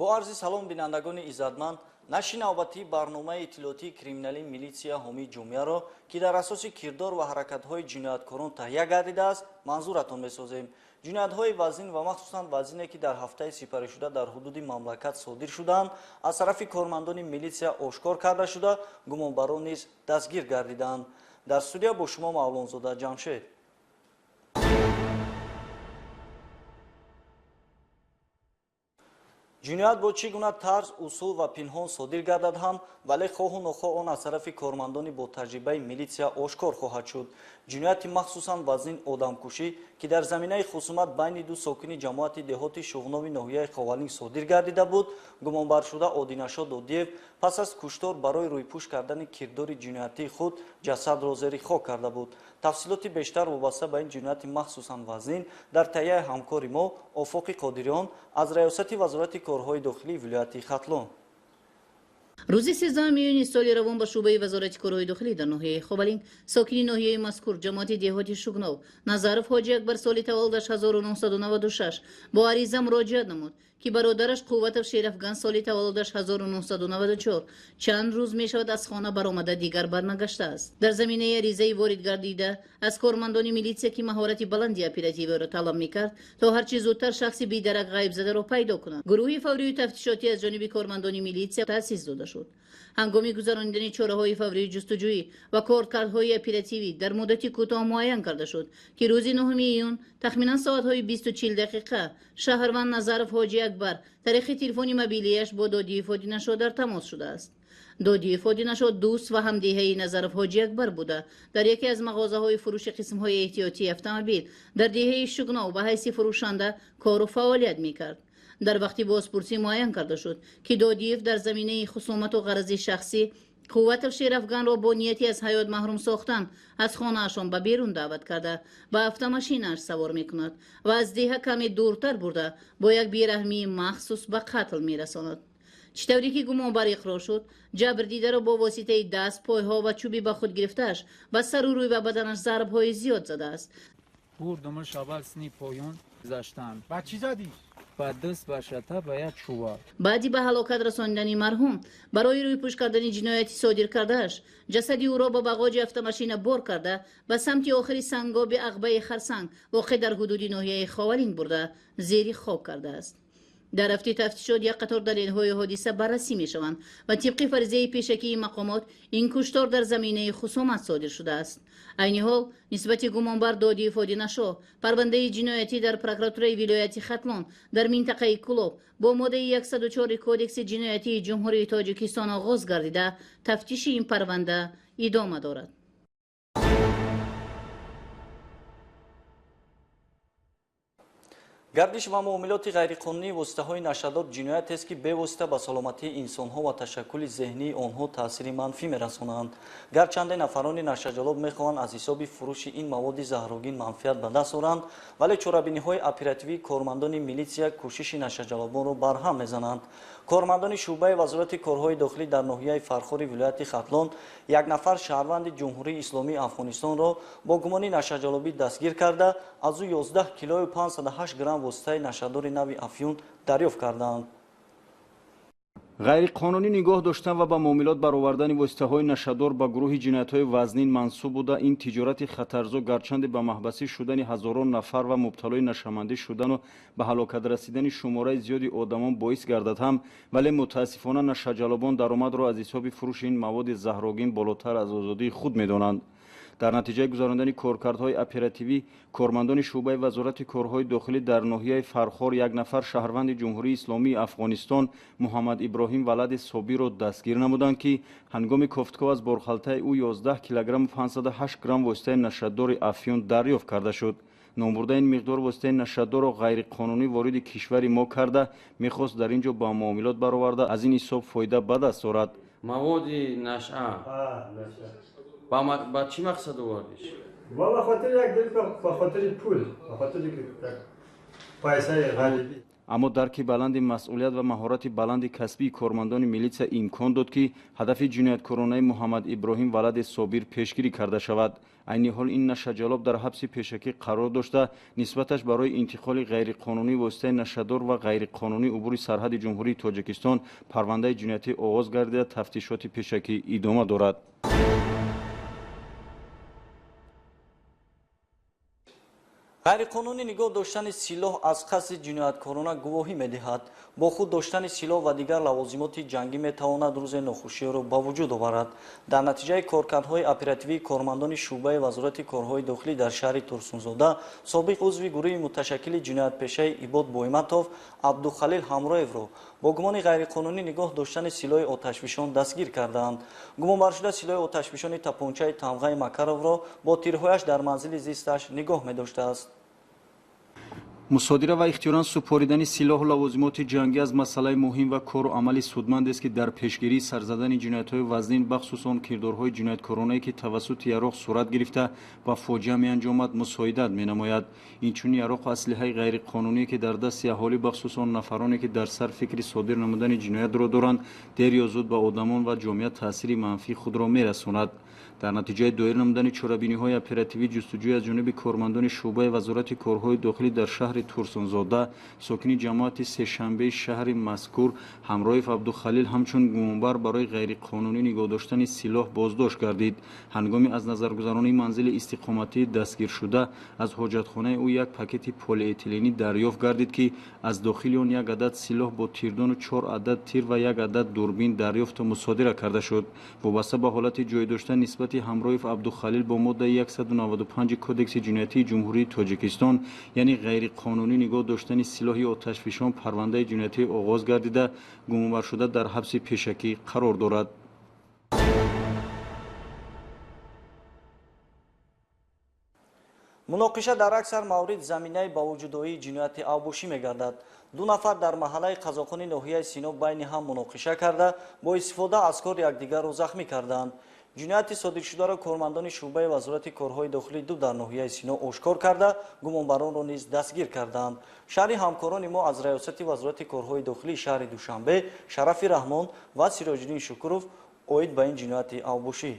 Бо арзи салом, бинандагони иззатманд, нашри навбатии барномаи иттилоотии криминалии «Милитсия ҳомии ҷомеаро», ки дар асоси кирдор ва ҳаракатҳои ҷинояткорон таҳия гардидааст, манзуратон месозем. Ҷиноятҳои вазнин ва махсусан вазине, ки дар ҳафтаи сипаришуда дар ҳудуди мамлакат содир шудаанд, аз тарафи кормандони милитсия ошкор карда шуда, гумонбарон низ дастгир гардидаанд. Дар студия бо шумо Мавлонзода Ҷамшед. Ҷиноят бо чӣ гуна тарз, усул ва пинҳон содир гардад ҳам, вале хоҳу нохоҳ он аз тарафи кормандони бо таҷрибаи милитсия ошкор хоҳад шуд. Ҷинояти махсусан вазнин, одамкушӣ, ки дар заминаи хусумат байни ду сокини ҷамоати деҳоти Шуғнови ноҳияи Ховалинг содир гардида буд, гумонбаршуда Одинашо Додиев пас аз куштор барои рӯйпӯш кардани кирдори ҷиноятии худ ҷасадро зери хок карда буд. Тафсилоти бештар вобаста ба ин ҷинояти махсусан вазнин дар таҳияи ҳамкори мо Офоқи Қодириён аз Раёсати Вазорати корҳои дохилии вилояти Хатлон. Рӯзи 13 июни соли равон ба шӯъбаи Вазорати корҳои дохилӣ дар ноҳияи Ховалинг сокини ноҳияи мазкур, ҷамоати деҳоти Шугнов, Назаров Ҳоҷи Акбар, соли таваллудаш 1996, бо ариза муроҷиат намуд, ки бародараш Қувватов Шерафган, соли таваллудаш 1994, чанд рӯз мешавад аз хона баромада, дигар барнагаштааст. Дар заминаи аризаи ворид гардида аз кормандони милитсия, ки маҳорати баланди оперативиро талаб мекард, то ҳарчи зудтар шахси бедарак ғайбзадаро пайдо кунад, гурӯҳи фаврию тафтишотӣ аз ҷониби кормандони милитсия таъсис дода шуд. Ҳангоми гузаронидани чораҳои фаврии ҷустуҷӯӣ ва коркардҳои оперативӣ дар муддати кӯтоҳ муайян карда шуд, ки рӯзи 9 июн тахминан соатҳои 20:40 шаҳрванд Назаров Ҳоҷи Акбар тариқи телефони мобилияш бо Додиев Одинашо дар тамос шудааст. Додиев Одинашо дӯст ва ҳамдеҳаи Назаров Ҳоҷи Акбар буда, дар яке аз мағозаҳои фурӯши қисмҳои эҳтиётии автомобил дар деҳаи Шугнов ба ҳайси фурӯшанда кору фаъолият мекард. Дар вақти бозпурсӣ муайян карда шуд, ки Додиев дар заминаи хусумату ғарази шахсӣ Қувватов Шерафганро бо нияти аз ҳаёт маҳрум сохтан аз хонаашон ба берун даъват карда, ба автомашинааш савор мекунад ва аз деҳа каме дуртар бурда, бо як бераҳмии махсус ба қатл мерасонад. Чӣ тавре ки гумонбар иқрор шуд, ҷабрдидаро бо воситаи даст, пойҳо ва чӯби ба худ гирифтааш ба сару рӯй ва баданаш зарбҳои зиёд задааст. Бурдумаш аввал сини поён гузаштан. Ба чӣ задӣ? Ба даст, ба шата, ба як чӯба. Баъди ба ҳалокат расонидани марҳум, барои рӯйпӯш кардани ҷинояти содир кардааш ҷасади ӯро ба бағоҷи автомашина бор карда, ба самти охири сангоби Ағбаи Харсанг, воқеъ дар ҳудуди ноҳияи Ховалинг, бурда, зери хок кардааст. Дар рафти тафтишот як қатор далелҳои ҳодиса баррасӣ мешаванд ва тибқи фарзияи пешакии мақомот ин куштор дар заминаи хусумат содир шудааст. Айни ҳол нисбати гумонбар Додиев Одинашо парвандаи ҷиноятӣ дар прокуратураи вилояти Хатлон дар минтақаи Кӯлоб бо моддаи 104 Кодекси ҷиноятии Ҷумҳурии Тоҷикистон оғоз гардида, тафтиши ин парванда идома дорад. Гардиш ва муомилоти ғайриқонунии воситаҳои нашъадор ҷиноятест, ки бевосита ба саломатии инсонҳо ва ташаккули зеҳнии онҳо таъсири манфӣ мерасонанд. Гарчанде нафарони нашъаҷалоб мехоҳанд аз ҳисоби фурӯши ин маводи заҳрогин манфиат ба даст оранд, вале чорабиниҳои оперативии кормандони милитсия кӯшиши нашъаҷалобонро барҳам мезананд. Кормандони шӯъбаи Вазорати корҳои дохилӣ дар ноҳияи Фархори вилояти Хатлон як нафар шаҳрванди Ҷумҳурии Исломии Афғонистонро бо гумони нашъаҷалобӣ дастгир карда, аз ӯ 11 килою 508 грамм воситаи нашъадори нави афюн дарёфт карданд. Ғайриқонунӣ нигоҳ доштан ва ба муомилот баровардани воситаҳои нашъадор ба гурӯҳи ҷиноятҳои вазнин мансуб буда, ин тиҷорати хатарзо гарчанде ба маҳбасӣ шудани ҳазорон нафар ва мубталои нашъамандӣ шудану ба ҳалокат расидани шумораи зиёди одамон боис гардад ҳам, вале мутаассифона нашъаҷалобон даромадро аз ҳисоби фурӯши ин маводи заҳрогин болотар аз озодии худ медонанд. Дар натиҷаи гузарондани коркардҳои оперативӣ кормандони шӯъбаи Вазорати корҳои дохилӣ дар ноҳияи Фархор як нафар шаҳрванди Ҷумҳурии Исломии Афғонистон Муҳаммад Иброҳим валади Собирро дастгир намуданд, ки ҳангоми кофтков аз борхалтаи ӯ 11 килограмму 508 грамм воситаи нашъадори афюн дарёфт карда шуд. Номбурда ин миқдор воситаи нашъадорро ғайриқонунӣ вориди кишвари мо карда, мехост дар ин ҷо ба муомилот бароварда, аз ин ҳисоб фоида ба даст орад. Маводи нашъа ба чӣ мақсад овардиш? Ба хотири як, ба хотири пул, ба хотири пайсаи ғарибӣ. Аммо дарки баланди масъулият ва маҳорати баланди касбии кормандони милитсия имкон дод, ки ҳадафи ҷинояткоронаи Муҳаммад Иброҳим валади Собир пешгирӣ карда шавад. Айни ҳол ин нашаҷалоб дар ҳабси пешакӣ қарор дошта, нисбаташ барои интиқоли ғайриқонунии воситаи нашадор ва ғайриқонунӣ убури сарҳади Ҷумҳурии Тоҷикистон парвандаи ҷиноятӣ оғоз гардида, тафтишоти пешакӣ идома дорад. Ғайриқонунӣ нигоҳ доштани силоҳ аз қасди ҷинояткорона гувоҳӣ медиҳад. Бо худ доштани силоҳ ва дигар лавозимоти ҷангӣ метавонад рӯзе нохушиёро ба вуҷуд оварад. Дар натиҷаи коркардҳои оперативии кормандони шӯъбаи Вазорати корҳои дохилӣ дар шаҳри Турсунзода, собиқ узви гурӯҳи муташаккили ҷиноятпешаи Ибод Бойматов Абдухалил Ҳамроевро бо гумони ғайриқонунӣ нигоҳ доштани силоҳи оташфишон дастгир кардаанд. Гумонбаршуда силоҳи оташфишони тапончаи тамғаи Макаровро бо тирҳояш дар манзили зисташ нигоҳ медоштааст. Мусодира ва ихтиёран супоридани силоҳу лавозимоти ҷангӣ аз масъалаи муҳим ва кору амали судмандест, ки дар пешгирии сарзадани ҷиноятҳои вазнин, бахусус он кирдорҳои ҷинояткоронае, ки тавассути яроқ сурат гирифта ба фоҷиа меанҷомад, мусоидат менамояд. Инчунин яроқу аслиҳаи ғайриқонуние, ки дар дасти аҳолӣ, бахусус он нафароне, ки дар сар фикри содир намудани ҷиноятро доранд, дер ё зуд ба одамон ва ҷомеа таъсири манфии худро мерасонад. Дар натиҷаи доир намудани чорабиниҳои оперативӣ ҷустуҷӯй аз ҷониби кормандони шӯъбаи Вазорати корҳои дохилӣ дар шаҳри Турсунзода, сокини ҷамоати сешанбеи шаҳри мазкур Ҳамроев Абдухалил ҳамчун гумонбар барои ғайриқонунӣ нигоҳ доштани силоҳ боздошт гардид. Ҳангоми аз назаргузаронии манзили истиқоматии дастгиршуда аз ҳоҷатхонаи ӯ як пакети полиэтиленӣ дарёфт гардид, ки аз дохили он як адад силоҳ бо тирдону 4 адад тир ва як адад дурбин дарёфту мусодира карда шуд. Вобаста ба ҳолати ҷой дошта нисбати Ҳамроев Абдухалил бо моддаи 195 Кодекси ҷиноятии Ҷумҳурии Тоҷикистон, яъне ғайриқонунӣ нигоҳ доштани силоҳи оташфишон, парвандаи ҷиноятӣ оғоз гардида, гумонбаршуда дар ҳабси пешакӣ қарор дорад. Муноқиша дар аксар маврид заминаи ба вуҷудоии ҷинояти авбошӣ мегардад. Ду нафар дар маҳаллаи Қазоқони ноҳияи Сино байни ҳам муноқиша карда, бо истифода аз кор якдигарро захмӣ карданд. Ҷинояти содиршударо кормандони шӯъбаи Вазорати корҳои дохилӣ ду дар ноҳияи Сино ошкор карда, гумонбаронро низ дастгир карданд. Шаҳри ҳамкорони мо аз Раёсати Вазорати корҳои дохилии шаҳри Душанбе Шарафи Раҳмон ва Сироҷиддин Шукуров оид ба ин ҷинояти авбошӣ.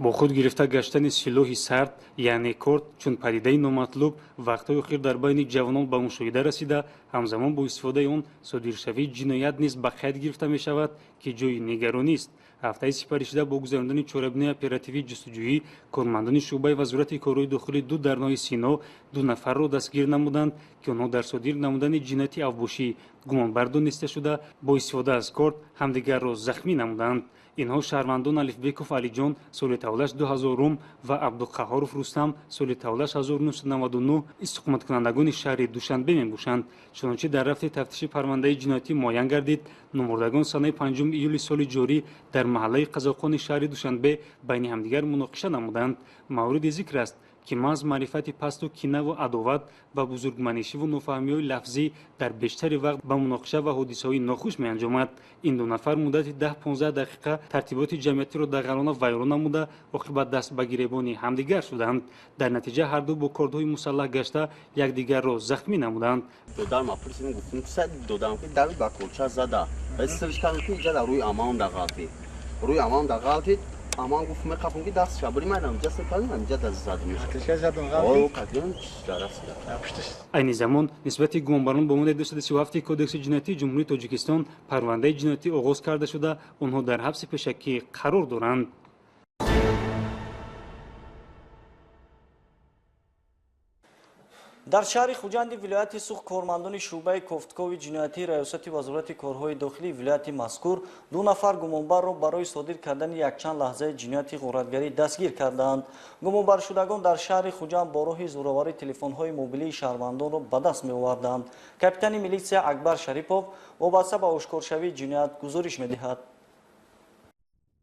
Бо худ гирифта гаштани силоҳи сард, яъне корд, чун падидаи номатлуб вақтҳои охир дар байни ҷавонон ба мушоҳида расида, ҳамзамон бо истифодаи он содиршавии ҷиноят низ ба қайд гирифта мешавад, ки ҷои нигаронист. Ҳафтаи сипаришуда бо гузарондани чорабиниҳои оперативии ҷустуҷӯӣ кормандони шӯъбаи Вазорати корҳои дохилӣ ду дар ноҳияи Сино ду нафарро дастгир намуданд, ки онҳо дар содир намудани ҷинояти авбошӣ гумонбар дониста шуда, бо истифода аз корд ҳамдигарро захмӣ намуданд. Инҳо шаҳрвандон Алифбеков Алиҷон соли таваллудаш 2000 ва Абдуқаҳҳоров Рустам соли таваллудаш 1999 истиқоматкунандагони шаҳри Душанбе мебошанд. Чунончи дар рафти тафтиши парвандаи ҷиноятӣ муайян гардид, номурдагон санаи 5 июли соли ҷорӣ дар маҳаллаи Қазоқони шаҳри Душанбе байни ҳамдигар муноқиша намуданд. Мавриди зикр аст, ки маҳз маърифати пасту кинаву адоват ва бузургманишиву нофаҳмиҳои лафзӣ дар бештари вақт ба муноқиша ва ҳодисаҳои нохуш меанҷомад. Ин ду нафар муддати 10-15 дақиқа тартиботи ҷамъиятиро дағалона вайрон намуда, оқибат даст ба гиребони ҳамдигар шуданд. Дар натиҷа ҳарду бо кордҳои мусаллаҳ гашта якдигарро захмӣ намуданд. Аман гуфт меқапам, ки даст шабри майдам ҷаср кардам, ҷа даст задам. О, кадем Айни замон нисбати гумонбарон бо моддаи 237 Кодекси ҷиноятии Ҷумҳурии Тоҷикистон парвандаи ҷиноятӣ оғоз карда шуда, онҳо дар ҳабси пешакӣ қарор доранд. Дар шаҳри Хуҷанди вилояти Суғд кормандони шӯъбаи кофтукови ҷиноятии Раёсати Вазорати корҳои дохилии вилояти мазкур ду нафар гумонбарро барои содир кардани якчанд лаҳзаи ҷинояти ғоратгарӣ дастгир кардаанд. Гумонбаршудагон дар шаҳри Хуҷанд бо роҳи зӯроварӣ телефонҳои мобилии шаҳрвандонро ба даст меоварданд. Капитани милитсия Акбар Шарипов вобаста ба ошкоршавии ҷиноят гузориш медиҳад.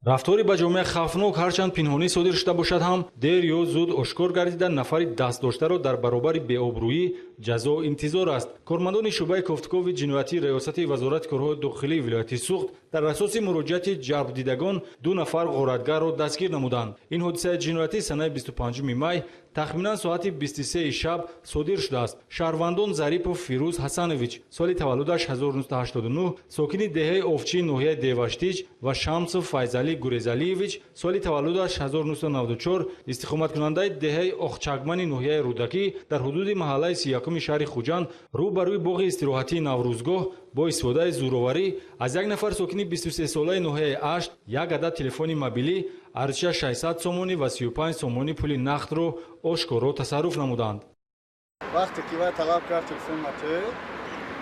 Рафтори ба ҷомеа хавфнок ҳарчанд пинҳонӣ содир шуда бошад ҳам, дер ё зуд ошкор гардида, нафари дастдоштаро дар баробари беобрӯӣ ҷазо интизор аст. Кормандони шӯъбаи кофтукови ҷиноятии Раёсати Вазорати корҳои дохилии вилояти Суғд Дар асоси муроҷиати ҷалбдидагон 2 нафар ғоратгарро дастгир намуданд. Ин ҳодисаи ҷиноятӣ санаи 25 май тахминан соати 23 шаб содир шудааст. Шаҳрвандон Зарипов Фирӯз Ҳасанович, соли таваллудаш 1989, сокини деҳаи Овчии ноҳияи Деваштич ва Шамсов Файзалӣ Гурезалиевич, соли таваллудаш 1994, истиқоматкунандаи деҳаи Охчакмани ноҳияи Рӯдакӣ дар ҳудуди маҳаллаи 31 шаҳри Хуҷанд рӯ ба рӯи боғи истироҳатии Наврӯзгоҳ бо истифодаи зӯроварӣ аз як нафар сокини 23-солаи ноҳияи Ашт як адад телефони мобилӣ арзишаш 600 сомонӣ ва 35 сомонӣ пули нақдро ошкоро тасарруф намуданд. Вақте ки вай талаб кард телефон матӯ,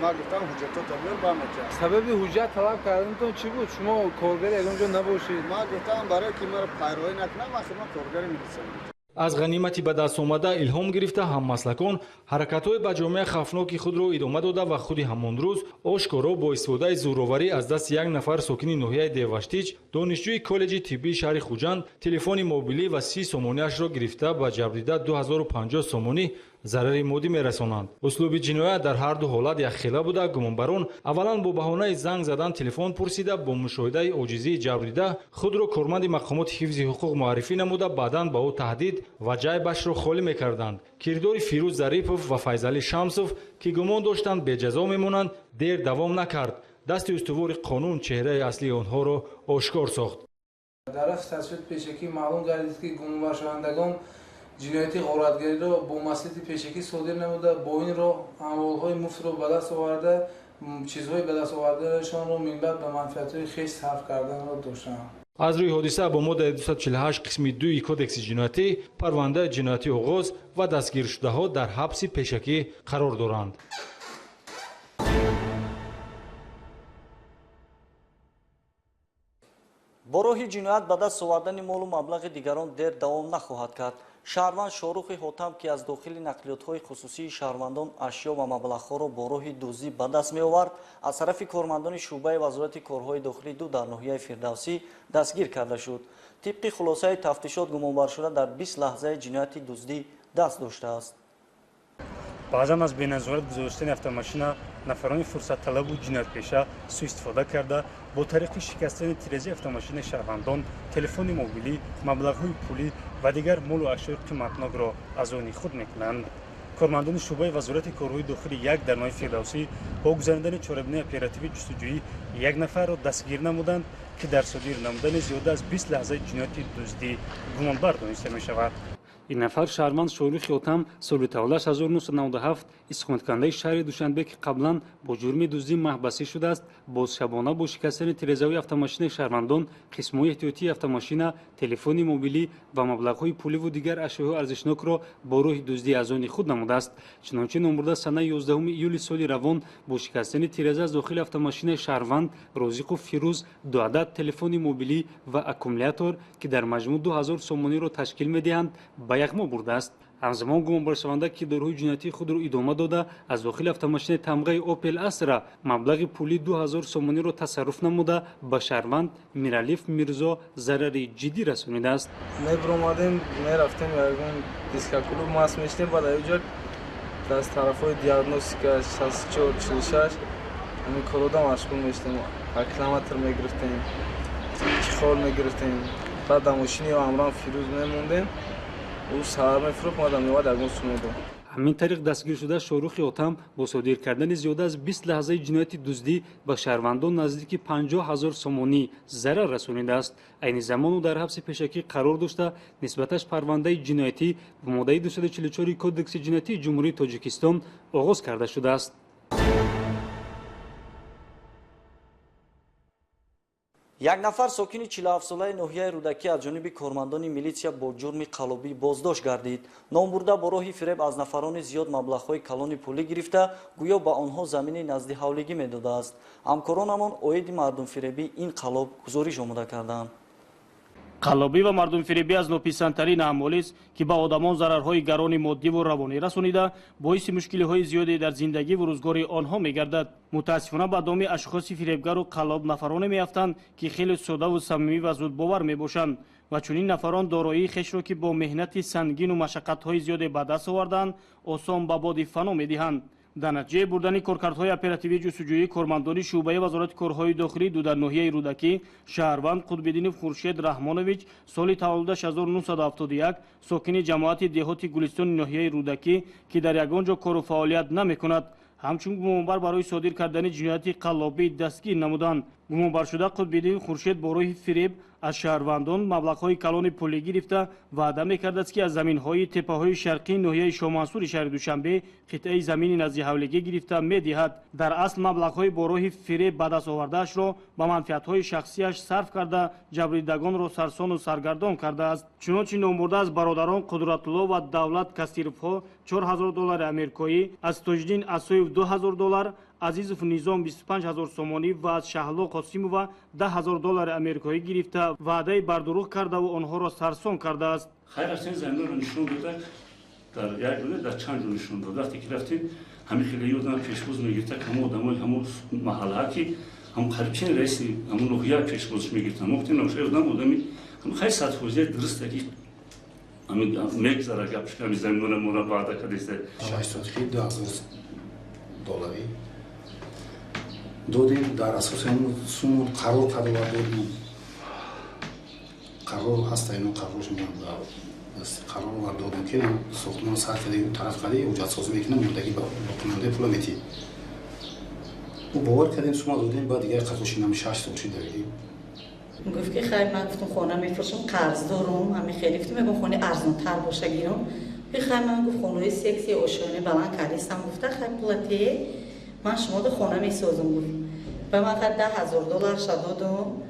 ман гуфтам ҳуҷҷатото биёр ба метиҳам. Сабаби ҳуҷҷат талаб карданатон чӣ буд? Шумо коргари ягон ҷо набошед. Ман гуфтам барое ки маро пайравӣ накунам, ахир ман коргари милиса будам. Аз ғанимати ба даст омада илҳом гирифта ҳаммаслакон ҳаракатҳои ба ҷомеа хавфноки худро идома дода ва худи ҳамон рӯз ошкоро бо истифодаи зӯроварӣ аз дасти як нафар сокини ноҳияи Деваштич, донишҷӯи коллеҷи тиббии шаҳри Хуҷанд, телефони мобилӣ ва 30 сомониашро гирифта ба ҷабрдида 2050 сомонӣ зарари моддӣ мерасонанд. Услуби ҷиноят дар ҳар ду ҳолат якхела буда, гумонбарон аввалан бо баҳонаи занг задан телефон пурсида, бо мушоҳидаи оҷизии ҷабрдида худро корманди мақомоти ҳифзи ҳуқуқ муаррифӣ намуда, баъдан ба ӯ таҳдид ва ҷайбашро холӣ мекарданд. Кирдори Фирӯз Зарипов ва Файзалӣ Шамсов, ки гумон доштанд беҷазо мемонанд, дер давом накард. Дасти устувори қонун чеҳраи аслии онҳоро ошкор сохт. Дар рафти тафтишоти пешакӣ маълум гардид, ки гумонбаршавандагон ҷинояти ғоратгариро бо маслиҳати пешакӣ содир намуда, бо ин роҳ амволҳои муфтро ба даст оварда, чизҳои ба даст овардаашонро минбаъд ба манфиатҳои хеш сарф карданро доштанд. Аз рӯи ҳодиса бо моддаи 248 қисми 2 кодекси ҷиноятӣ парвандаи ҷиноятӣ оғоз ва дастгиршудаҳо дар ҳабси пешакӣ қарор доранд. Бо роҳи ҷиноят ба даст овардани молу маблағи дигарон дер давом нахоҳад кард. Шаҳрванд Шоҳрухи Ҳотам, ки аз дохили нақлиётҳои хусусии шаҳрвандон ашё ва маблағҳоро бо роҳи дуздӣ ба даст меовард, аз тарафи кормандони шӯъбаи вазорати корҳои дохилӣ 2 дар ноҳияи Фирдавсӣ дастгир карда шуд. Тибқи хулосаи тафтишот гумонбаршуда дар 20 лаҳзаи ҷинояти дуздӣ даст доштааст. Баъзан аз беназорат гузоштани автомашина нафарони фурсатталабу ҷиноятпеша суистифода карда, бо тариқи шикастани тирезаи автомашинаи шаҳрвандон телефони мобилӣ, маблағҳои пулӣ ва дигар молу ашёи қиматнокро аз они худ мекунанд. Кормандони шӯъбаи вазорати корҳои дохилӣ 1 дар ноҳияи Фирдавсӣ бо гузаронидани чорабинаи оперативии ҷустуҷӯӣ як нафарро дастгир намуданд, ки дар содир намудани зиёда аз 20 лаҳзаи ҷинояти дуздӣ гумонбар дониста мешавад. Ин нафар шаҳрванд Шоҳрухи Ҳотам, соли таваллудаш 1997, истиқоматкунандаи шаҳри Душанбе, ки қаблан бо ҷурми дуздӣ маҳбасӣ шудааст, боз шабона бо шикастани тирезаҳои автомашинаи шаҳрвандон, қисмҳои эҳтиётии автомашина, телефони мобилӣ ва маблағҳои пуливу дигар ашёҳои арзишнокро бо роҳи дуздӣ аз они худ намудааст. Чунончи номбурда санаи 11 июли соли равон бо шикастани тиреза аз дохили автомашинаи шаҳрванд Розиқов Фирӯз 2 адад телефони мобилӣ ва аккумулятор, ки дар маҷмӯъ 2000 сомониро ташкил медиҳанд, ба яғмо бурдааст. Ҳамзамон гумонбаршаванда кирдорҳои ҷиноятии худро идома дода, аз дохили автомашинаи тамғаи Опел Астра маблағи пулии 2000 сомониро тасарруф намуда, ба шаҳрванд Миралиф Мирзо зарари ҷиддӣ расонидааст. Мебиромадем, мерафтем ягон дискоклуб, маст мешидем, баъд аёҷо аз тарафҳои диагностика 64 46 ҳамин корҳода машғул мешидем. Аккумулятор мегирифтем, чихол мегирифтем, баъд дар мошини Амран Фирӯз мемондем. Ӯ саҳар мефурӯхт, ман дар меовард ягон сум медод. Ҳамин тариқ дастгиршуда Шоҳрухи Ҳотам бо содир кардани зиёда аз 20 лаҳзаи ҷинояти дуздӣ ба шаҳрвандон наздики 50 000 сомонӣ зарар расонидааст. Айни замон ӯ дар ҳабси пешакӣ қарор дошта, нисбаташ парвандаи ҷиноятӣ бо моддаи 244 кодекси ҷиноятии Ҷумҳурии Тоҷикистон оғоз карда шудааст. Як нафар сокини 47-солаи ноҳияи Рӯдакӣ аз ҷониби кормандони милитсия бо ҷурми қаллобӣ боздошт гардид. Номбурда бо роҳи фиреб аз нафарони зиёд маблағҳои калони пулӣ гирифта, гӯё ба онҳо замини назди ҳавлигӣ медодааст. Ҳамкоронамон оиди мардумфиребӣ ин қаллоб гузориш омода карданд. Қаллобӣ ва мардумфиребӣ аз нописандтарин аъмолест, ки ба одамон зарарҳои гарони моддиву равонӣ расонида, боиси мушкилиҳои зиёде дар зиндагӣ ва рӯзгори онҳо мегардад. Мутаассифона ба доми ашхоси фиребгару қаллоб нафароне меафтанд, ки хеле содаву самимӣ ва зудбовар мебошанд ва чунин нафарон дороии хешро, ки бо меҳнати сангину машаққатҳои зиёде ба даст овардаанд, осон ба боди фано медиҳанд. Дар натиҷаи бурдани коркардҳои оперативии ҷустуҷӯӣ кормандони шӯъбаи вазорати корҳои дохилӣ ду дар ноҳияи Рӯдакӣ шаҳрванд Қутбиддинов Хуршед Раҳмонович соли таваллудаш 1971 сокини ҷамоати деҳоти Гулистони ноҳияи Рӯдакӣ, ки дар ягон ҷо кору фаъолият намекунад, ҳамчун гумонбар барои содир кардани ҷинояти қаллобӣ дастгир намуданд. Гумонбаршуда Қутбиддин Хуршед бо роҳи фиреб аз шаҳрвандон маблағҳои калони пулӣ гирифта ваъда мекардааст, ки аз заминҳои теппаҳои шарқии ноҳияи Шоҳмансури шаҳри Душанбе қитъаи замини назди ҳавлигӣ гирифта медиҳад. Дар асл маблағҳои бо роҳи фиреб ба даст овардаашро ба манфиатҳои шахсияш сарф карда, ҷабрдидагонро сарсону саргардон кардааст. Чунончи номбурда аз бародарон Қудратулло ва Давлат Касировҳо 4000 доллари амрикоӣ, аз Тоҷиддин Асоев 2000 доллар, Азизов Низом 25000 сомонӣ ва аз Шаҳло Қосимова 10000 доллари амрикоӣ гирифта ваъдаи бардурӯғ кардаву онҳоро сарсон кардааст. Хайр, рафтем заминро нишон дода, дар як ҷо, дар чанд ҷо нишон дод. Вақте ки рафтем, ҳамин хеле ёдам пешвоз мегирифта, ҳамон одамои ҳамон маҳаллаҳа, ки ҳамон қариб чен раиси ҳамон ноҳия пешвозш мегирифтанд. Мо гуфтем, навша одам одами ҳам хай 100% дуруста, ки ҳамин мегзара гапш, ҳамин заминро мора ваъда кардеста. 6 сотихи 2000 долларӣ додем, дар асоси ҳамон сумон қарор карда додем. Қарор ҳаста, ино қарорш қарор вар додем, ки сохтмон сар кардем, тараф кардем, ҳуҷҷатсозӣ мекунам, мурдаги боқимондаи пула метӣ. Ӯ бовар кардем, сума додем, баъд дигар қафоши нами 6 сол шид давидем. Гуфт, ки хай, ман гуфтам, хона мефурӯшам, қарз дорум, ҳамин хеле гуфтам, мегӯм, хонаи арзонтар боша гирам. Хай, ман гуфт, хонаи секси ошёни баланд кардистам, гуфта, хай, пулате ман шуморо хона месозам, гуфт. Ба ман хай 10 000 долларша додум.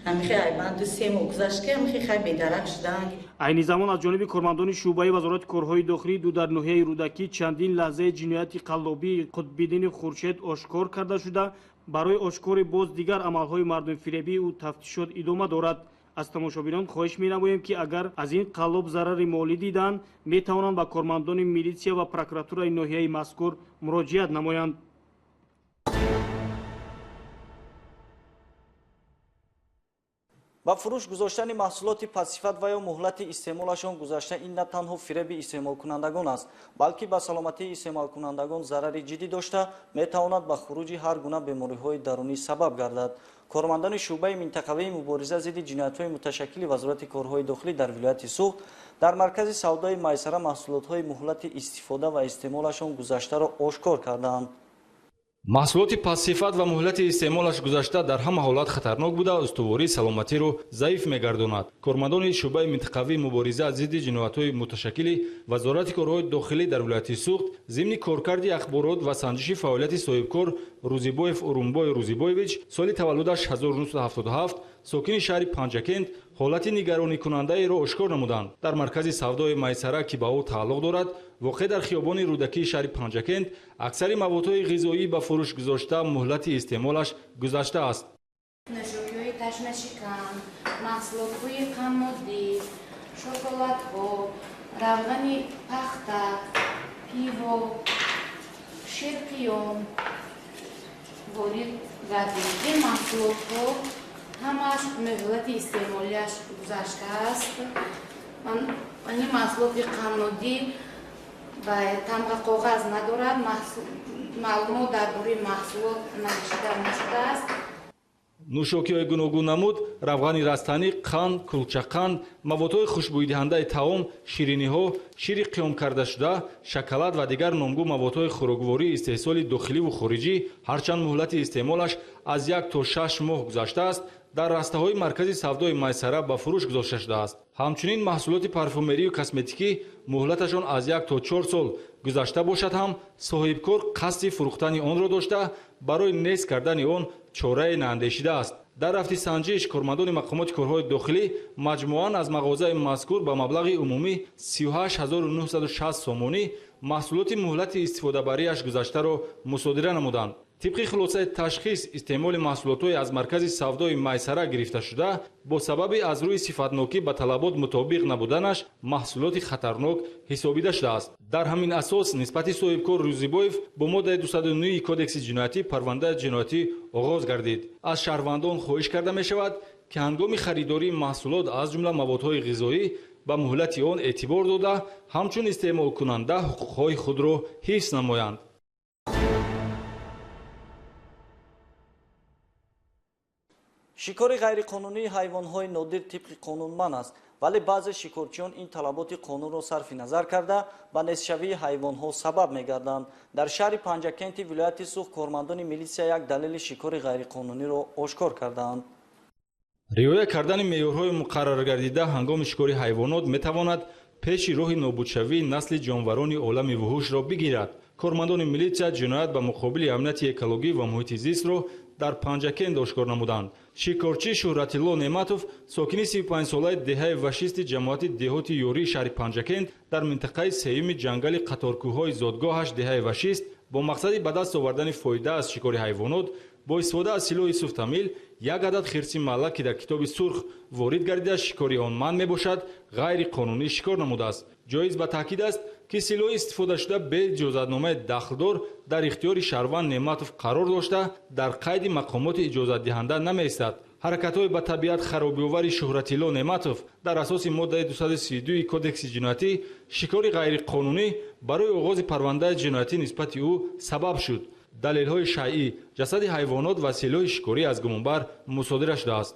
Ҳамихе ай ман 2-3 моҳ гузашт, ки ҳамихе хай бедарак шудан. Айни замон аз ҷониби кормандони шӯъбаи вазорати корҳои дохилӣ ду дар ноҳияи Рӯдакӣ чандин лаҳзаи ҷинояти қаллобии Қутбиддини Хуршед ошкор карда шуда, барои ошкори боз дигар амалҳои мардумфиребии ӯ тафтишот идома дорад. Аз тамошобинон хоҳиш менамоем, ки агар аз ин қаллоб зарари молӣ диданд, метавонанд ба кормандони милитсия ва прокуратураи ноҳияи мазкур муроҷиат намоянд. Ба фурӯш гузоштани маҳсулоти пастсифат ва ё муҳлати истеъмолашон гузашта ин на танҳо фиреби истеъмолкунандагон аст, балки ба саломатии истеъмолкунандагон зарари ҷиддӣ дошта, метавонад ба хуруҷи ҳар гуна бемориҳои дарунӣ сабаб гардад. Кормандони шӯъбаи минтақавии мубориза зидди ҷиноятҳои муташаккили вазорати корҳои дохилӣ дар вилояти Суғд дар маркази савдои Майсара маҳсулотҳои муҳлати истифода ва истеъмолашон гузаштаро ошкор карданд. Маҳсулоти пастсифат ва муҳлати истеъмолаш гузашта дар ҳама ҳолат хатарнок буда, устувории саломатиро заиф мегардонад. Кормандони шӯъбаи минтақавии мубориза зидди ҷиноятҳои муташаккили вазорати корҳои дохилӣ дар вилояти Суғд зимни коркарди ахборот ва санҷиши фаъолияти соҳибкор Рӯзибоев Урумбой Рӯзибоевич, соли таваллудаш 1977, сокини шаҳри Панҷакент, ҳолати нигаронӣкунандаеро ошкор намуданд. Дар маркази савдои Майсара, ки ба ӯ тааллуқ дорад, воқеъ дар хиёбони Рӯдакии шаҳри Панҷакент, аксари маводҳои ғизоӣ ба фурӯш гузошта муҳлати истеъмолаш гузаштааст. Нӯшокиҳои ташнашикан, маҳсулотҳои қаннодӣ, шоколадҳо, равғани пахта, пиво, ширқиём ворид гардид. Ин маҳсулотҳо ҳамааш муҳлати истеъмолиаш гузаштааст. Ин маҳсулоти қаннодӣ ва тамға коғаз надорад, маълумот дар бораи маҳсулот навишта нашудааст. Нӯшокиҳои гуногуннамуд, равғани растанӣ, қанд, кулчақанд, маводҳои хушбӯйдиҳандаи таом, шириниҳо, шири қиёмкардашуда, шоколад ва дигар номгӯ маводҳои хӯроквории истеҳсоли дохиливу хориҷӣ, ҳарчанд муҳлати истеъмолаш аз 1 то 6 моҳ гузаштааст, дар растаҳои маркази савдои Майсара ба фурӯш гузошта шудааст. Ҳамчунин маҳсулоти парфюмерию косметикӣ муҳлаташон аз 1 то 4 сол гузашта бошад ҳам, соҳибкор қасди фурӯхтани онро дошта, барои нест кардани он чорае наандешидааст. Дар рафти санҷиш кормандони мақомоти корҳои дохилӣ маҷмӯан аз мағозаи мазкур ба маблағи умумӣ 38 960 сомонӣ маҳсулоти муҳлати истифодабарияш гузаштаро мусодира намуданд. Тибқи хулосаи ташхис, истеъмоли маҳсулотҳои аз маркази савдои Майсара гирифташуда бо сабаби аз рӯи сифатнокӣ ба талабот мутобиқ набуданаш маҳсулоти хатарнок ҳисобида шудааст. Дар ҳамин асос нисбати соҳибкор Рӯзибоев бо моддаи 209 Кодекси ҷиноятӣ парвандаи ҷиноятӣ оғоз гардид. Аз шаҳрвандон хоҳиш карда мешавад, ки ҳангоми харидории маҳсулот, аз ҷумла маводҳои ғизоӣ, ба муҳлати он эътибор дода, ҳамчун истеъмолкунанда ҳуқуқҳои худро ҳифз намоянд. Шикори ғайриқонунии ҳайвонҳои нодир тибқи қонун манъ аст, вале баъзе шикорчиён ин талаботи қонунро сарфи назар карда ба нестшавии ҳайвонҳо сабаб мегарданд. Дар шаҳри Панҷакенти вилояти Суғд кормандони милитсия як далели шикори ғайриқонуниро ошкор кардаанд. Риоя кардани меъёрҳои муқарраргардида ҳангоми шикори ҳайвонот метавонад пеши роҳи нобудшавии насли ҷонварони олами вуҳушро бигирад. Кормандони милитсия ҷиноят ба муқобили амнияти экологӣ ва муҳити зистро дар Панҷакент ошкор намуданд. Шикорчӣ Шӯҳратилло Неъматов, сокини 35-солаи деҳаи Вашисти ҷамоати деҳоти Ёрии шаҳри Панҷакент, дар минтақаи сеюми ҷангали қаторкӯҳҳои зодгоҳаш деҳаи Вашист бо мақсади ба даст овардани фоида аз шикори ҳайвонот бо истифода аз силоҳи суфтамил як адад хирси малла, ки дар китоби сурх ворид гардида шикори он манъ мебошад, ғайриқонунӣ шикор намудааст. Ҷоиз ба таъкид аст, ки силоҳи истифодашуда бе иҷозатномаи дахлдор дар ихтиёри шаҳрванд Неъматов қарор дошта, дар қайди мақомоти иҷозатдиҳанда намеистад. Ҳаракатҳои ба табиат харобиовари Шӯҳратилло Неъматов дар асоси моддаи 232 Кодекси ҷиноятӣ шикори ғайриқонунӣ барои оғози парвандаи ҷиноятӣ нисбати ӯ сабаб шуд. Далелҳои шайъӣ, ҷасади ҳайвонот ва силоҳи шикорӣ аз гумонбар мусодира шудааст.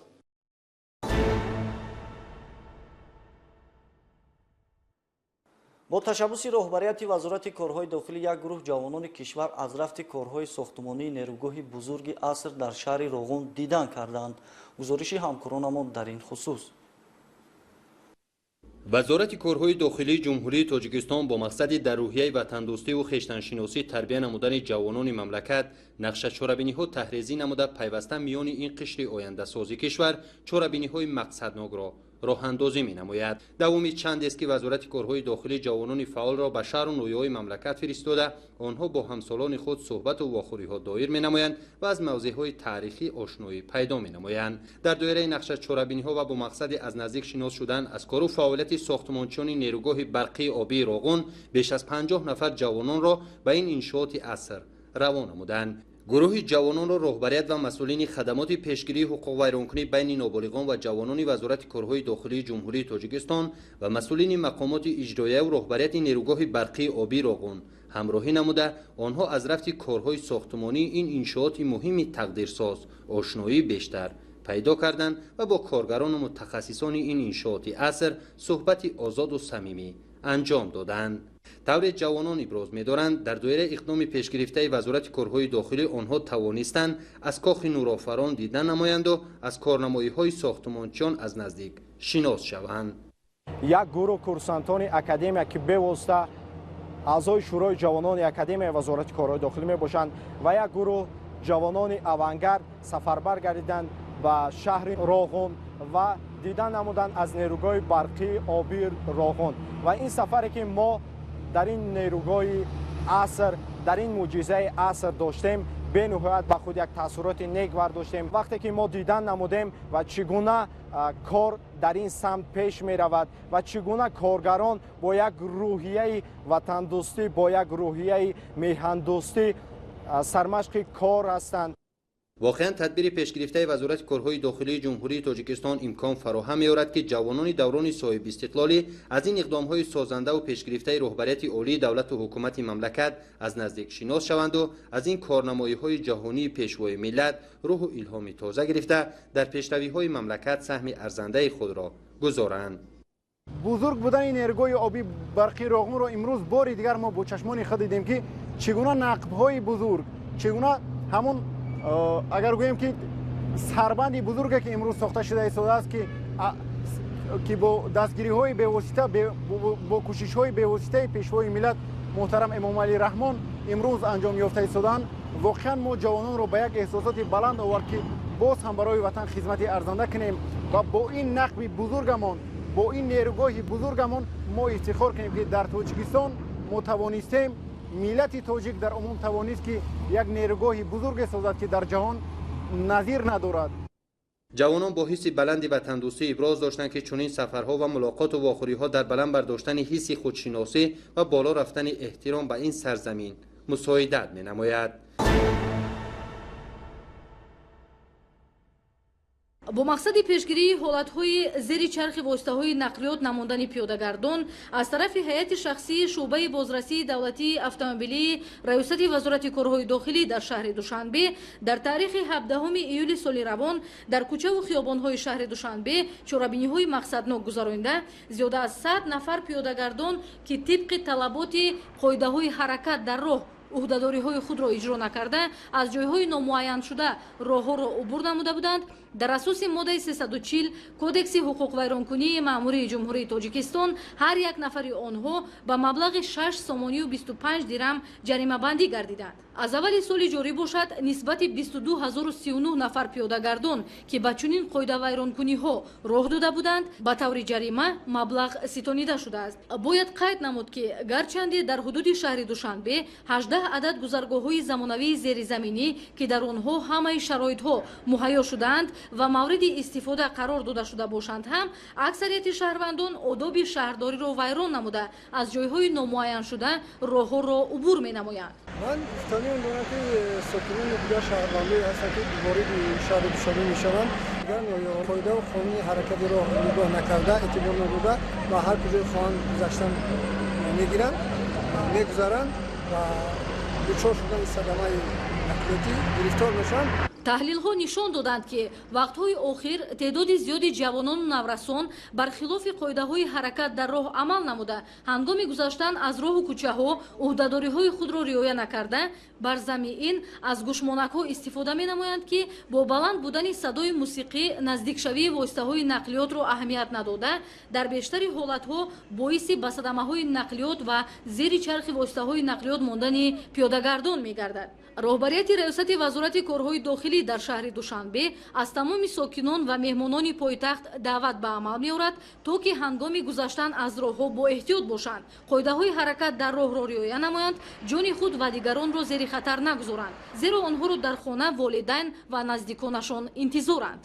Бо ташаббуси роҳбарияти Вазорати корҳои дохилӣ як гурӯҳ ҷавонони кишвар аз рафти корҳои сохтмонии нерӯгоҳи бузурги аср дар шаҳри Роғун дидан карданд. Гузориши ҳамкоронамон дар ин хусус. Вазорати корҳои дохилии Ҷумҳурии Тоҷикистон бо мақсади дар рӯҳияи ватандӯстиву хештаншиносӣ тарбия намудани ҷавонони мамлакат нақша чорабиниҳо таҳрезӣ намуда, пайваста миёни ин қишри ояндасози кишвар чорабиниҳои мақсаднокро роҳандозӣ менамояд. Давоми чандест, ки Вазорати корҳои дохилӣ ҷавонони фаъолро ба шаҳру ноҳияҳои мамлакат фиристода, онҳо бо ҳамсолони худ суҳбату вохӯриҳо доир менамоянд ва аз мавзеъҳои таърихӣ ошноӣ пайдо менамоянд. Дар доираи нақша чорабиниҳо ва бо мақсади аз наздик шинос шудан аз кору фаъолияти сохтмончиёни нерӯгоҳи барқии обии Роғун беш аз 50 нафар ҷавононро ба ин иншооти аср равон намуданд. Гурӯҳи ҷавононро роҳбарият ва масъулини хадамоти пешгирии ҳуқуқвайронкунӣ байни ноболиғон ва ҷавонони Вазорати корҳои дохилии Ҷумҳурии Тоҷикистон ва масъулини мақомоти иҷроияву роҳбарияти нерӯгоҳи барқии обии Роғун ҳамроҳӣ намуда, онҳо аз рафти корҳои сохтмонии ин иншооти муҳими тақдирсоз ошноии бештар пайдо карданд ва бо коргарону мутахассисони ин иншооти аср суҳбати озоду самимӣ анҷом доданд. Тавре ҷавонон иброз медоранд, дар доираи иқдоми пешгирифтаи Вазорати корҳои дохилӣ онҳо тавонистанд аз кохи нурофарон дида намоянду аз корнамоиҳои сохтмончиён аз наздик шинос шаванд. Як гурӯҳ курсантони академия, ки бевосита аъзои Шӯрои ҷавонони академияи Вазорати корҳои дохилӣ мебошанд, ва як гурӯҳ ҷавонони авангард сафарбар гардиданд ба шаҳри Роғун ва дида намуданд аз нерӯгоҳи барқии обии Роғун. Ва ин сафаре, ки мо дар ин нерӯгоҳи аср, дар ин мӯъҷизаи аср доштем, бениҳоят ба худ як таассуроти нек бардоштем. Вақте ки мо дидан намудем ва чӣ гуна кор дар ин самт пеш меравад ва чӣ гуна коргарон бо як рӯҳияи ватандӯстӣ, бо як рӯҳияи меҳандӯстӣ сармашқи кор ҳастанд. Воқеан, тадбири пешгирифтаи Вазорати корҳои дохилии Ҷумҳурии Тоҷикистон имкон фароҳам меорад, ки ҷавонони даврони соҳибистиқлолӣ аз ин иқдомҳои созандаву пешгирифтаи роҳбарияти олии давлату ҳукумати мамлакат аз наздик шинос шаванду аз ин корнамоиҳои ҷаҳонии пешвои миллат рӯҳу илҳоми тоза гирифта, дар пешравиҳои мамлакат саҳми арзандаи худро гузоранд. Бузург будани нерӯгоҳи оби барқи Роғунро имрӯз бори дигар мо бо чашмони худ дидем, ки чӣ гуна нақбҳои бузург, чӣ гуна ҳамон, агар гӯем, ки сарбанди бузурге, ки имрӯз сохта шуда истодааст, ки бо дастгириҳои бевосита, бо кӯшишҳои бевоситаи пешвои миллат муҳтарам Эмомалӣ Раҳмон имрӯз анҷом ёфта истодаанд, воқеан мо ҷавононро ба як эҳсосоти баланд овард, ки боз ҳам барои ватан хизмати арзанда кунем ва бо ин нақби бузургамон, бо ин нерӯгоҳи бузургамон мо ифтихор кунем, ки дар Тоҷикистон мо тавонистем, миллати тоҷик дар умум тавонист, ки як нерӯгоҳи бузурге созад, ки дар ҷаҳон назир надорад. Ҷавонон бо ҳисси баланди ватандӯстӣ иброз доштанд, ки чунин сафарҳо ва мулоқоту вохӯриҳо дар баланд бардоштани ҳисси худшиносӣ ва боло рафтани эҳтиром ба ин сарзамин мусоидат менамояд. Бо мақсади пешгирии ҳолатҳои зери чархи воситаҳои нақлиёт намондани пиёдагардон аз тарафи ҳайати шахсии шӯъбаи бозрасии давлатии автомобилии Раёсати Вазорати корҳои дохилӣ дар шаҳри Душанбе дар таърихи 17 июли соли равон дар кӯчаву хиёбонҳои шаҳри Душанбе чорабиниҳои мақсаднок гузаронида, зиёда аз 100 нафар пиёдагардон, ки тибқи талаботи қоидаҳои ҳаракат дар роҳ уҳдадориҳои худро иҷро накарда, аз ҷойҳои номуайяншуда роҳҳоро убур намуда буданд, дар асоси моддаи 340 Кодекси ҳуқуқвайронкунии маъмурии Ҷумҳурии Тоҷикистон ҳар як нафари онҳо ба маблағи 6 сомонию 25 дирам ҷаримабандӣ гардиданд. Аз аввали соли ҷорӣ бошад, нисбати 22039 нафар пиёдагардон, ки ба чунин қоидавайронкуниҳо роҳ дода буданд, ба таври ҷарима маблағ ситонида шудааст. Бояд қайд намуд, ки гарчанде дар ҳудуди шаҳри Душанбе 18 адад гузаргоҳҳои замонавии зеризаминӣ, ки дар онҳо ҳамаи шароитҳо муҳайё шудаанд ва мавриди истифода қарор дода шуда бошанд ҳам, аксарияти шаҳрвандон одоби шаҳрдориро вайрон намуда, аз ҷойҳои номуайяншуда роҳҳоро убур менамоянд. Ман гуфтаниам дорам, ки сокинони дигар шаҳрвандое ҳастанд, ки вориди шаҳри Душанбе мешаванд, дигар қоидаву қонуни ҳаракати роҳ нигоҳ накарда, эътибор надода, ба ҳар куҷое хоҳанд гузаштан мегиранд, мегузаранд ва дучор шудани садамаи нақлиётӣ гирифтор мешаванд. Таҳлилҳо нишон доданд, ки вақтҳои охир теъдоди зиёди ҷавонону наврасон бар хилофи қоидаҳои ҳаракат дар роҳ амал намуда, ҳангоми гузаштан аз роҳу кӯчаҳо уҳдадориҳои худро риоя накарда, бар зами ин аз гӯшмонакҳо истифода менамоянд, ки бо баланд будани садои мусиқӣ наздикшавии воситаҳои нақлиётро аҳамият надода, дар бештари ҳолатҳо боиси ба садамаҳои нақлиёт ва зери чархи воситаҳои нақлиёт мондани пиёдагардон мегардад. Роҳбарияти Раёсати Вазорати корҳои дохилӣ дар шаҳри Душанбе аз тамоми сокинон ва меҳмонони пойтахт даъват ба амал меорад, то ки ҳангоми гузаштан аз роҳҳо боэҳтиёт бошанд, қоидаҳои ҳаракат дар роҳро риоя намоянд, ҷони худ ва дигаронро зери хатар нагузоранд, зеро онҳоро дар хона волидайн ва наздиконашон интизоранд.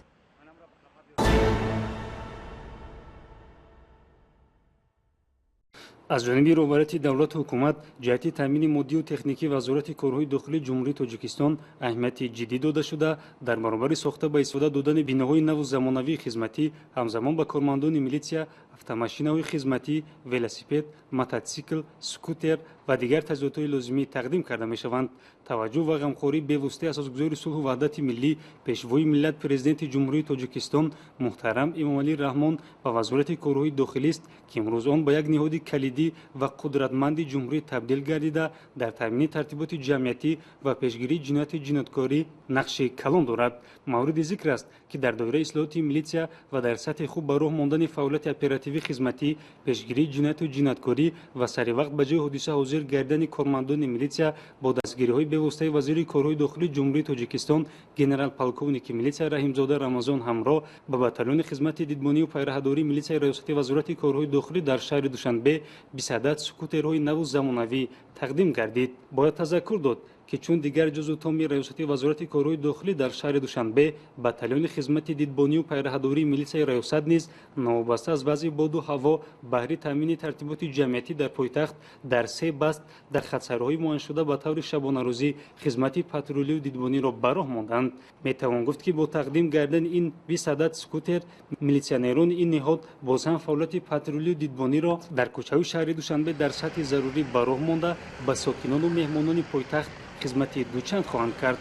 Аз ҷониби роҳбарияти давлату ҳукумат ҷиҳати таъмини моддию техникии Вазорати корҳои дохилии Ҷумҳурии Тоҷикистон аҳамияти ҷиддӣ дода шуда, дар баробари сохта ба истифода додани биноҳои наву замонавии хизматӣ, ҳамзамон ба кормандони милитсия автомашинаҳои хизматӣ, велосипед, мототсикл, скутер ва дигар таҷҳизотҳои лозимӣ тақдим карда мешаванд. Таваҷҷӯҳ ва ғамхории бевоситаи асосгузори сулҳу ваҳдати миллӣ, пешвои миллат, Президенти Ҷумҳурии Тоҷикистон муҳтарам Эмомалӣ Раҳмон ба Вазорати корҳои дохилист, ки имрӯз он ба як ниҳоди калидӣ ва қудратманди ҷумҳурӣ табдил гардида, дар таъмини тартиботи ҷамъиятӣ ва пешгирии ҷинояти ҷинояткорӣ нақши калон дорад. Мавриди зикр аст, ки дар доираи ислоҳоти милитсия ва дар сатҳи хуб ба роҳ мондани фаъолияти оперативӣ хизматӣ, пешгирии ҷинояту ҷинояткорӣ ва саривақт ба ҷои ҳодиса ҳозир гардидани кормандони милитсия бо дастгириҳои бевоситаи вазири корҳои дохилии Ҷумҳурии Тоҷикистон генерал-полковники милитсия Раҳимзода Рамазон ҳамроҳ ба батальони хизмати дидбонию пайраҳадории милитсияи Раёсати Вазорати корҳои дохилӣ дар шаҳри Душанбе 20 адад скутерҳои наву замонавӣ тақдим гардид. Бояд тазаккур дод, ки чун дигар ҷузъу томи Раёсати Вазорати корҳои дохилӣ дар шаҳри Душанбе, батальони хизмати дидбонию пайраҳадории милитсияи раёсат низ новобаста аз вазъи боду ҳаво баҳри таъмини тартиботи ҷамъиятӣ дар пойтахт дар се баст дар хатсайрҳои муайяншуда ба таври шабонарӯзӣ хизмати патрулию дидбониро ба роҳ монданд. Метавон гуфт, ки бо тақдим гардидани ин 20 адад скутер милитсионерони ин ниҳод боз ҳам фаъолияти патрулию дидбониро дар кӯчаҳои шаҳри Душанбе дар сатҳи зарурӣ ба роҳ монда, ба сокинону меҳмонони пойтахт хизмати дучанд хоҳанд кард.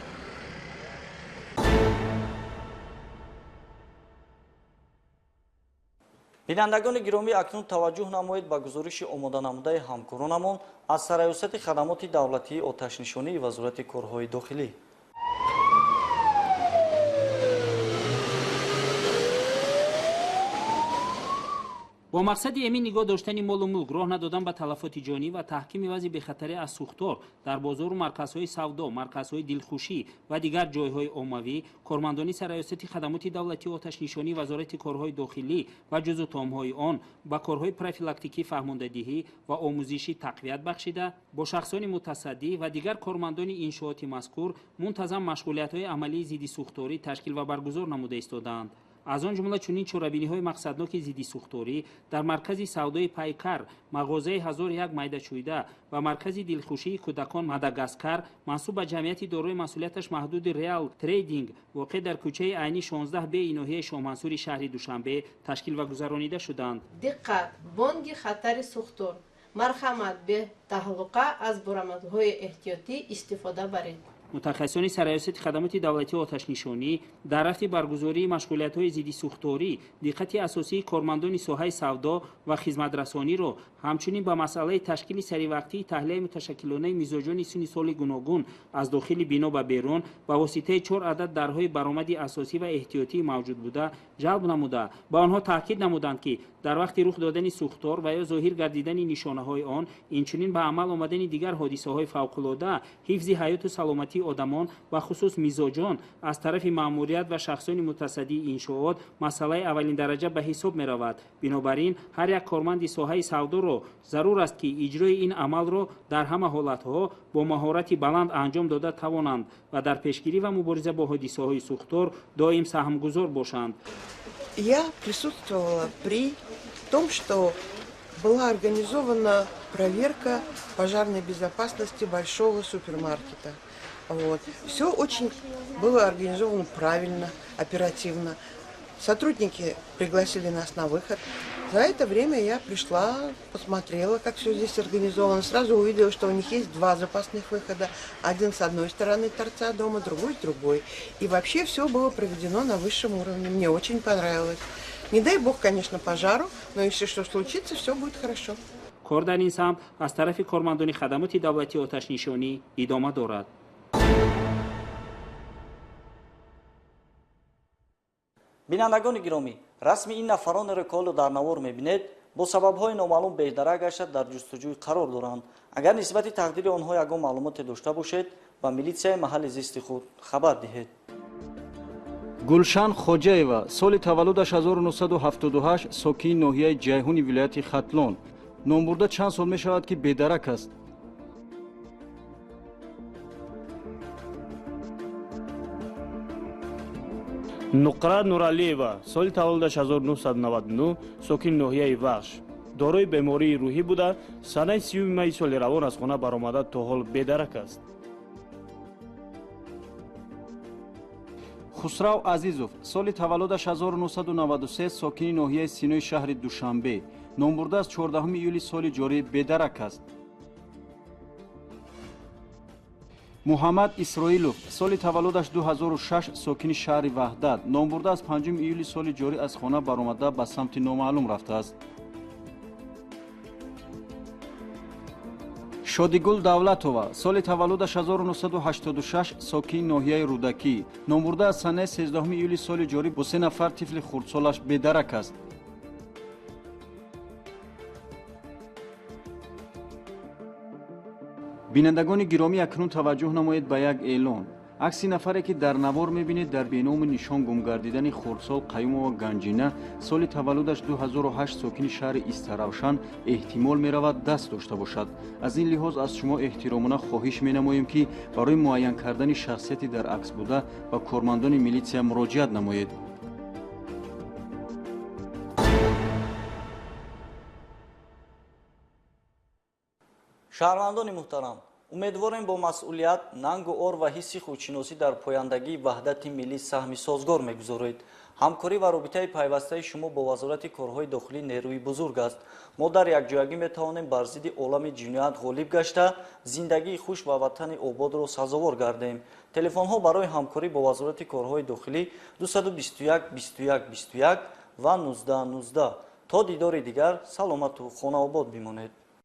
Бинандагони гиромӣ, акнун таваҷҷӯҳ намоед ба гузориши омоданамудаи ҳамкоронамон аз Сарраёсати хадамоти давлатии оташнишонии Вазорати корҳои дохилӣ. Бо мақсади эмин нигоҳ доштани молу мулк, роҳ надодан ба талафоти ҷонӣ ва таҳкими вазъи бехатарӣ аз сӯхтор дар бозору марказҳои савдо, марказҳои дилхушӣ ва дигар ҷойҳои оммавӣ, кормандони Сарраёсати хадамоти давлатии оташнишонии Вазорати корҳои дохилӣ ва ҷузъу томҳои он ба корҳои профилактикӣ, фаҳмондадиҳӣ ва омӯзишӣ тақвият бахшида, бо шахсони мутасаддӣ ва дигар кормандони иншооти мазкур мунтазам машғулиятҳои амалии зидди сӯхторӣ ташкил ва баргузор намуда истодаанд. Аз он ҷумла чунин чорабиниҳои мақсадноки зиддисӯхторӣ дар маркази савдои Пайкар, мағозаи 1001 майдачӯйда ва маркази дилхушии кӯдакон Мадагаскар мансуб ба ҷамъияти дорои масъулияташ маҳдуди Реал Трейдинг воқеъ дар кӯчаи Айнӣ 16 Б ноҳияи Шоҳмансури шаҳри Душанбе ташкил ва гузаронида шуданд. Диққат! Бонги хатари сӯхтор. Марҳамат, бетаҳлука аз бурамадҳои эҳтиётӣ истифода баред. Мутахассисони Сарраёсати хадамоти давлатии оташнишонӣ дар рафти баргузории машғулиятҳои зиддисӯхторӣ диққати асосии кормандони соҳаи савдо ва хизматрасониро ҳамчунин ба масъалаи ташкили саривақтии таҳлияи муташаккилонаи мизоҷони синни соли гуногун аз дохили бино ба берун ба воситаи 4 адад дарҳои баромади асосӣ ва эҳтиётии мавҷуд буда ҷалб намуда, ба онҳо таъкид намуданд, ки дар вақти рух додани сӯхтор ва ё зоҳир гардидани нишонаҳои он, инчунин ба амал омадани дигар ҳодисаҳои фавқулода, ҳифзи ҳаёту саломатии одамон ва хусус мизоҷон аз тарафи маъмурият ва шахсони мутасаддии иншоот масъалаи аввалиндараҷа ба ҳисоб меравад. Бинобар ин ҳар як корманди соҳаи савдоро зарур аст, ки иҷрои ин амалро дар ҳама ҳолатҳо бо маҳорати баланд анҷом дода тавонанд ва дар пешгирӣ ва мубориза бо ҳодисаҳои сӯхтор доим саҳмгузор бошанд. Я присутствовала при том, что была организована проверка пожарной безопасности большого супермаркета. Вот. Все очень было организовано правильно, оперативно. Сотрудники пригласили нас на выход. За это время я пришла, посмотрела, как все здесь организовано. Сразу увидела, что у них есть 2 запасных выхода. Один с одной стороны торца дома, другой с другой. И вообще все было проведено на высшем уровне. Мне очень понравилось. Не дай бог, конечно, пожару, но если что случится, все будет хорошо. Кор дар ин самт аз тарафи кормандони хадамоти давлатии оташнишонӣ идома дорад. Бинандагони гиромӣ, расми ин нафаронеро ки ҳоло дар навор мебинед, бо сабабҳои номаълум бедарак гашта дар ҷустуҷӯй қарор доранд. Агар нисбати тақдири онҳо ягон маълумоте дошта бошед, ба милитсияи маҳалли зисти худ хабар диҳед. Гулшан Хоҷаева, соли таваллудаш 1978, сокини ноҳияи Ҷайҳуни вилояти Хатлон. Номбурда чанд сол мешавад, ки бедарак аст. Нуқра Нуралиева, соли таваллудаш 1999, сокини ноҳияи Вахш, дорои бемории рӯҳӣ буда, санаи 30 майи соли равон аз хона баромада то ҳол бедарак аст. Хусрав Азизов, соли таваллудаш 1993, сокини ноҳияи Синои шаҳри Душанбе. Номбурда аз 14 июли соли ҷорӣ бедарак аст. Муҳаммад Исроилов, соли таваллудаш 2006, сокини шаҳри Ваҳдат. Номбурда аз 5 июли соли ҷорӣ аз хона баромада ба самти номаълум рафтааст. Шодигул Давлатова, соли таваллудаш 1986, сокини ноҳияи Рӯдакӣ. Номбурда аз санаи 13 июли соли ҷорӣ бо 3 нафар тифли хурдсолаш бедарак аст. Бинандагони гиромӣ, акнун таваҷҷӯҳ намоед ба як эълон. Акси нафаре, ки дар навор мебинед, дар беному нишон гум гардидани хурдсол Қаюмова Ганҷина, соли таваллудаш 2008, сокини шаҳри Истаравшан, эҳтимол меравад даст дошта бошад. Аз ин лиҳоз аз шумо эҳтиромона хоҳиш менамоем, ки барои муайян кардани шахсияти дар акс буда ба кормандони милитсия муроҷиат намоед. Шаҳрвандони муҳтарам, умедворем бо масъулият, нангу ор ва ҳисси худшиносӣ дар пояндагии ваҳдати миллӣ саҳми созгор мегузоред. Ҳамкорӣ ва робитаи пайвастаи шумо бо Вазорати корҳои дохилӣ нерӯи бузург аст. Мо дар якҷоягӣ метавонем бар зидди олами ҷиноят ғолиб гашта, зиндагии хуш ва ватани ободро сазовор гардем. Телефонҳо барои ҳамкорӣ бо Вазорати корҳои дохилӣ 221 21 21 ва 19 19. То дидори дигар саломату хонаобод бимонед.